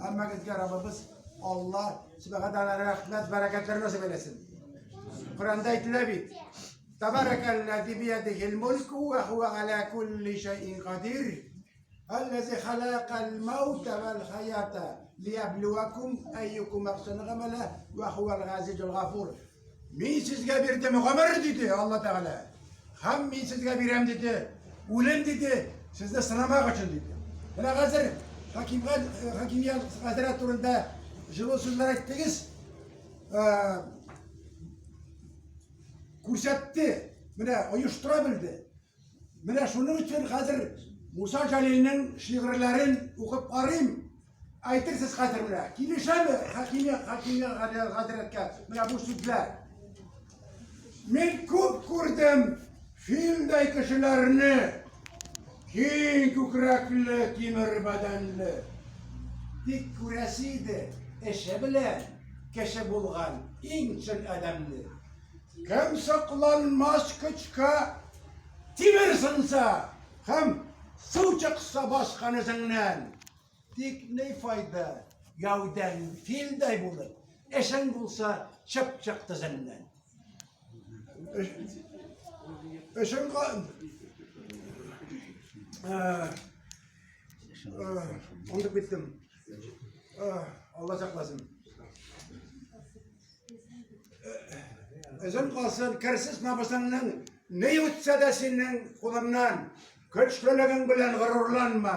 Һәммәгезгә Раббыбыз Алла Сүбхәнәһү Тәгалә рәхмәт, бәрәкәтләр насыйп әйләсен. Коръәндә әйтелә бит. Табаракаллази биядихил мульку ва хуа аля кулли шәйин кадир. Аллази халакал маута вал хаята лияблуакум әйюкум ахсану гамәлә ва хуал газизул гафур. Мин сезгә бирдем гомер диде Алла Тәгалә. Һәм мин сезгә бирәм диде. Үлем диде, сезне сынамак өчен диде. Менә хәзер хакимгә хакимия хәзрәт турында җылы сүзләр әйттегез. Күрсәтте, менә оештыра белде. Менә шуның өчен хәзер Муса Җәлилнең шигырьләрен укып карыйм. Әйтерсез хәзер менә, килешәме хакимия хакимия хәзрәткә менә бу сүзләр? Мин күп күрдем филдәй кешеләрне, киң күкрәкле, тимер бәдәнле. Тик күрәсе иде, эше белән кеше булган иң чын адәмне. Кем сокланмас көчкә тимер сынса һәм су чыкса баскан эзеңнән. Тик ни файда гәүдәң филдәй булып, эшең булса чыпчык тезеңнән. Эшең Онытып киттем. Алла сакласын. Эзең калсын, керсез намусыңның, ни үтсә дә синең кулыңнан, көчлелегең белән горурланма,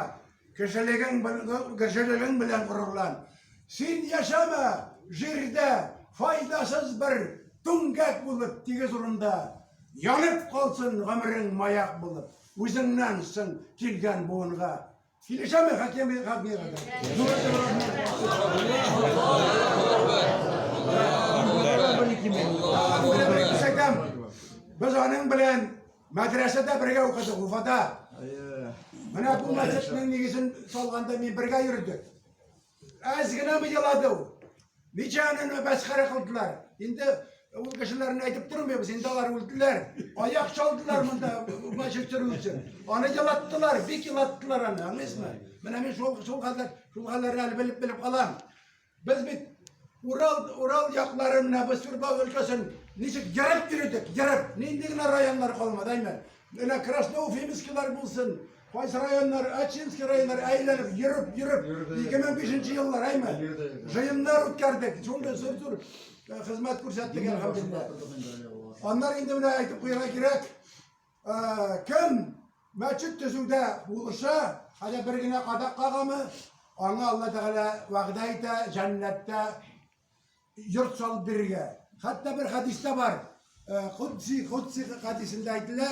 кешелегең, кешелегең белән горурлан. Син яшәмә җирдә файдасыз бер түмгәк булып тигез урында, янып калсын гомерең маяк булып, үзеңнән соң килгән буынга. Килешәме хаким хакимиятка? Без аның белән мәдрәсәдә бергә укыдык Уфада. Менә бу мәчетнең нигезен салганда мин бергә йөрдек. Әз генәме елады ул. Ничә аны мәсхәрә кылдылар. Инде ул кешеләрне әйтеп тормыйбыз, инде алар үлделәр. Аяк чалдылар монда мәчет төзү өчен. Аны елаттылар, бик елаттылар аны, аңлыйсызмы? Менә мин шул шул хәлләр, шул хәлләрне әле белеп белеп калам. Без бит Урал Урал яклары менә без Свердлов өлкәсен ничек ерып йөрдек, ерып. Нинди генә районнар калмады, әйме? Менә Красноуфимскийлар булсын, Кайсы районнар, Ачинский районнар әйләнеп, йөреп, йөреп, 2005 еллар, әйме? Җыеннар үткәрдек, шундый зур-зур э, хезмәт күрсәттек, әлхәмдулилла. Аннан инде менә әйтеп куярга кирәк, э, кем мәчет төзүдә булыша, хәтта бер генә кадак кагамы, аңа Алла Тәгалә вәгъдә итә, җәннәттә йорт салып бирергә. Хәтта бер хәдистә бар. Э, Кудси, Кудси хәдисендә әйтелә,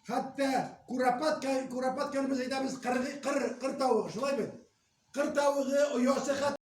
хәтта курапатка, курапатканы без әйтәбез кыр, кыр, кыр тавыгы, шулай бит? Кыр тавыгы оясы хәтта.